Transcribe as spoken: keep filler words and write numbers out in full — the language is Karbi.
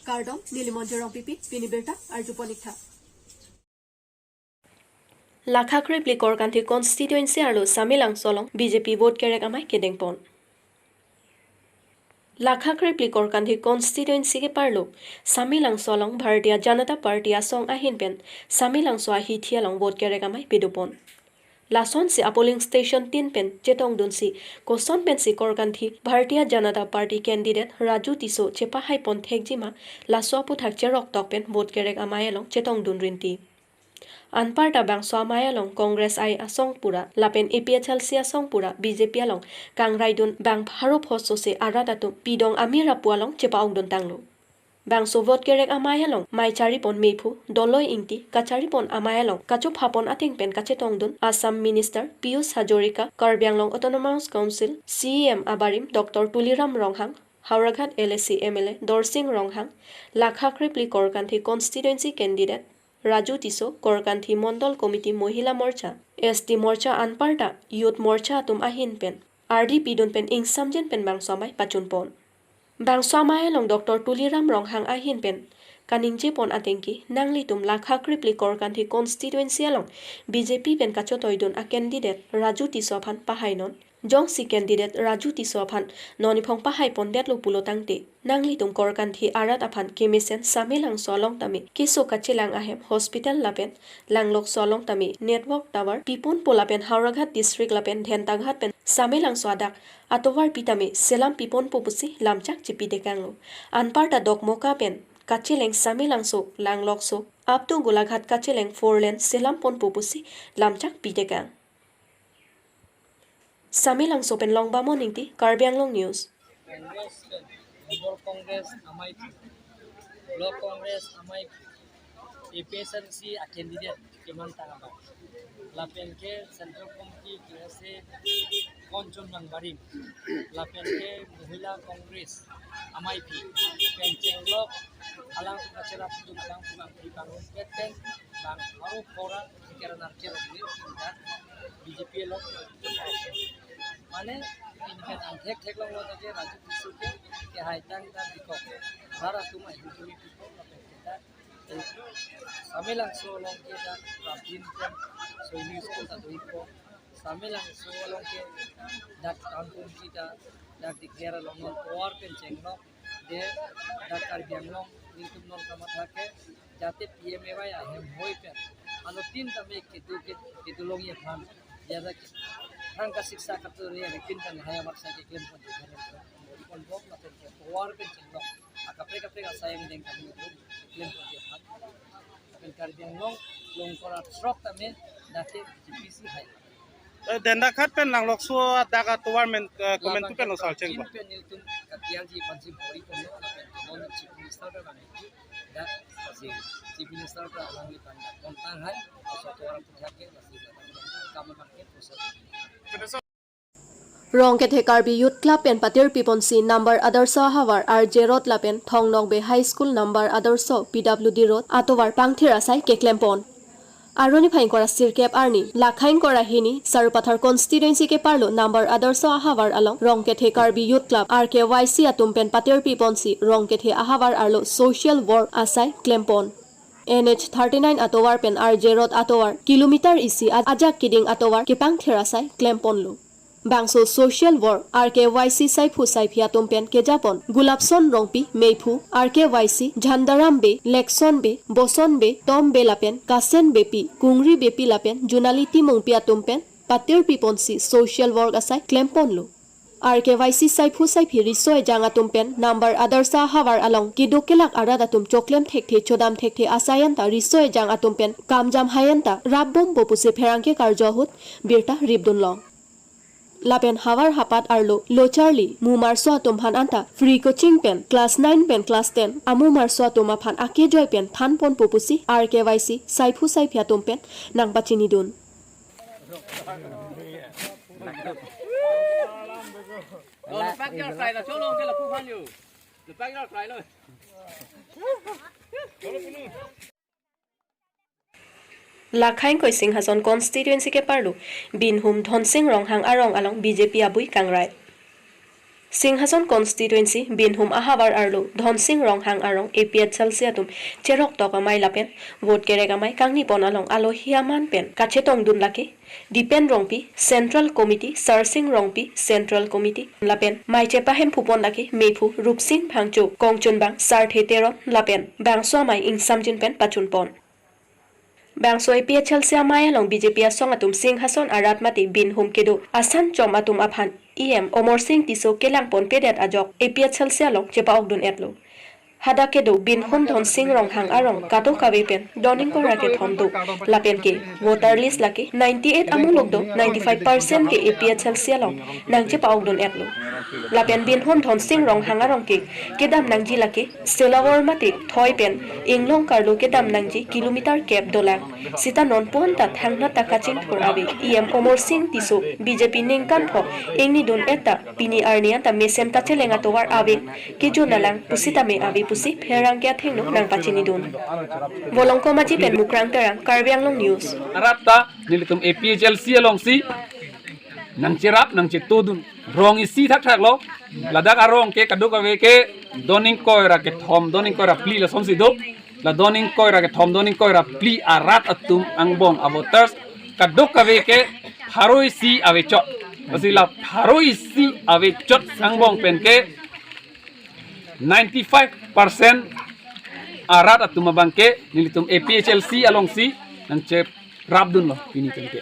Kardom, neli Monjir Rongpipi, pini birta arjupon ik tha. Lakha krepli Korkanthi constituency arlo Samelangso along B J P vote kerek amei kedengpon. Lakha krepli Korkanthi constituency keparlo Samelangso along Bharatiya Janata Party asong ahin pen Samelangso ahithi along vote kerek amei pedopon. Lasonsi apolling station tin pen chetongdunsi koson pensi Korkanthi Bharatiya Janata Party candidate Raju Tisso chepahaipon thekjima, laso aputhak cheroktok pen vote kerek amei along chetongdun rinti. Anparta bangso amei along Congress I asong pura lapen A P H L C asong pura B J P along kangraidun bang pharo pho sose arat atum pidong amir apu along chepa-ongdun tanglo. Bangso vote kerek amei along mei charipon mephu Doloi Ingti, kacharipon amei along kachophapon ateng pen kachetongdun Assam Minister Pijush Hazarika, Karbi Anglong Autonomous Council C E M abarim Doctor Tuliram Ronghang, Howraghat L A C M L A Dorsing Ronghang, Lakha krepli Korkanthi constituency candidate Raju Tisso, Korkanthi Mondol Committee Mohila Morcha, S T Morcha anparta Youth Morcha atum ahin pen ardi pidun pen ingsamjin pen bangso amei pachunpon. Bangso amei along Doctor Tuliram Ronghang ahin pen kaningjepon atengke, nanglitum Lakha krepli Korkanthi constituency along B J P pen kachotoidun a candidate Raju Tisso aphan pahainon. Jongsi candidate Raju Tisso aphan non niphong pahaipondetlo pulo tangte, nanglitum Korkanthi arat aphan kemesen Samelangso along tame keso kachelang ahem hospital lapen Langlokso along tame network tower piponpo lapen Howraghat district lapen Dhentaghat pen Samelangso adak atovar pitame selam piponpo pusi lamchak chipitekanglo. Anparta Dokmoka pen kacheleng Samelangso Langlokso up to Golaghat kacheleng four lane selamponpo pusi lamchak pitekang. Samelangso pen Longbamon Ingti, Karbi Anglong News. Congress, Mondol Congress amei, Block Congress amei, A P H L C a candidate kemang tang abang. Lapen ke Central Committee K S A Konchon Nangbarim. Lapen ke Mohila Congress amei pi. Pen chenglok alang kacherap tum alang tumang pi bangun pet pen bang haru pora keran archer ni B J P along. Mane, ini kan angthek thek long lo ke Raju Tisso ke, kehaitang ta bikok. Bara tuma hintumi bikok, lapen kita Samelangso along ke dak Prabin pen Soini school ta doipo. Samelangso along ke dak town committee ta dak declare along non tovar pen chenglok de dak Karbi Anglong nelitum non kamatha ke jate P M A Y ahem hoi pen anuttin tame kedo ke kedo longji aphan jada ke thang ka siksa katur ya ripin kan haya maksa keklempon pon bok lapen ke tovar pen chenglok akaprek kaprek asai angdeng kami itu klempon dia hat. Lapen Karbi Anglong longkor atrok tame dake G P C hai. Eh, Dhentaghat pen Langlokso adak atovar men, eh, komantu pen lo sar cheng ba. Pen nelitum katiar ji pansi bori kono lapen non Chief Minister ta bang itu dak si Chief Minister ta alangli bang kontang hai, so tovar puthak ke masih kam market pusat. Rongkethe Karbi Youth Club pen patirpiponsi number Adarsha ahavar R J Road lapen Thong Nokbe High School number Adarsha P W D Road atovar pangthir asai keklempon. Aroni phai ingkoi ra sirkep arni, Lakha ingkoi ra hini, Sarupathar constituency keparlo number Adarsha ahavar along Rongkethe Karbi Youth Club R K Y C atum pen patirpiponsi Rongkethe ahavar arlo social work asai klempon. N H thirty-nine atovar pen R J Road atovar kilometer isi a-, ajak keding atovar kepangthir asai klemponlo. Bangso social work R K Y C saiphu saiphi atum pen kejapon Gulapson Rongpi, mephu, R K Y C Jhandaram Bey, Lekson Bey, Boson Bey, Tom Bey lapen Kasen Beypi, Kungri Beypi lapen Junali Timungpi atum pen patirpiponsi social work asai klemponlo. R K Y C saiphu saiphi riso ejang atum pen number Adarsha ahavar along kedo kelak arat atum choklem thekthe chodam thekthe asai anta riso ejang atum pen kamjam hai anta rapbompo pusi pherangke karjo ahut birta ripdunlong. Lapen havar hapat arlo locharli mumarso atum aphan anta free coaching pen class nine pen class ten amumarso atum aphan akejoi pen thanponpo pusi R K Y C saiphu saiphi atum pen nangpachinidun. Lakha ingkoi Singhason constituency keparlo Binhum Dhonsing Ronghang arong along B J P abui kangrai. Singhason constituency Binhum ahavar arlo Dhonsing Ronghang arong A P H L C atum cherok tok amei lapen vote kerek amei kangni pon along alohi aman pen kachetongdun lake Dipen Rongpi, Central Committee, Sarsing Rongpi, Central Committee, lapen mei chepahemphu pon lake mephu Rupsing Phangcho, kongchunbang Sarthe Teron lapen bangso amei ingsamjin pen pachun pon. Bangso A P H L C amei along B J P asong atum Singhason arat mate Binhum kedo asan chom atum aphan E M Amarsing Tisso kelang ponpedet ajok A P H L C along chepa-okdun etlo. Hadak kedo Binhum Dhonsing Ronghang arong kadokave pen don ingkoi ra kethom do. Lapen ke voter list lake ninety-eight amuluk do, ninety-five percent ke A P H L C along nangchepa-okdun etlo. Lapen Binhum Dhonsing Ronghang arong ke kedam nangji lake Selawar mate thoi pen Inglong Karlo kedam nangji kilometer kep dolang. Sita non pon ta thangnat ta kachingthur ave. E M Amarsing Tisso B J P ningkan pho ingnidun et ta pini arni anta mesen kacheleng atovar ave kejun alang pusitame ave pusi pherangke athengno nangpachinidun. Volongkom Aji pen Mukrang Terang, Karbi Anglong News. Arat ta nelitum A P H L C alongsi nangcherap nangchetodun. Rong isi thakthak lo. Ladak arong ke kadokave ke don ingkoi ra kethom, don ingkoi ra phli lasonsi do. La don ingkoi ra kethom, don ingkoi ra phli arat atum angbong avoters kadokave ke pharo isi avechot. Lasi la pharo isi avechot angbong pen ke ninety-five percent arat atum abang ke nelitum A P H L C alongsi nangcherapdunlo pini pen ke.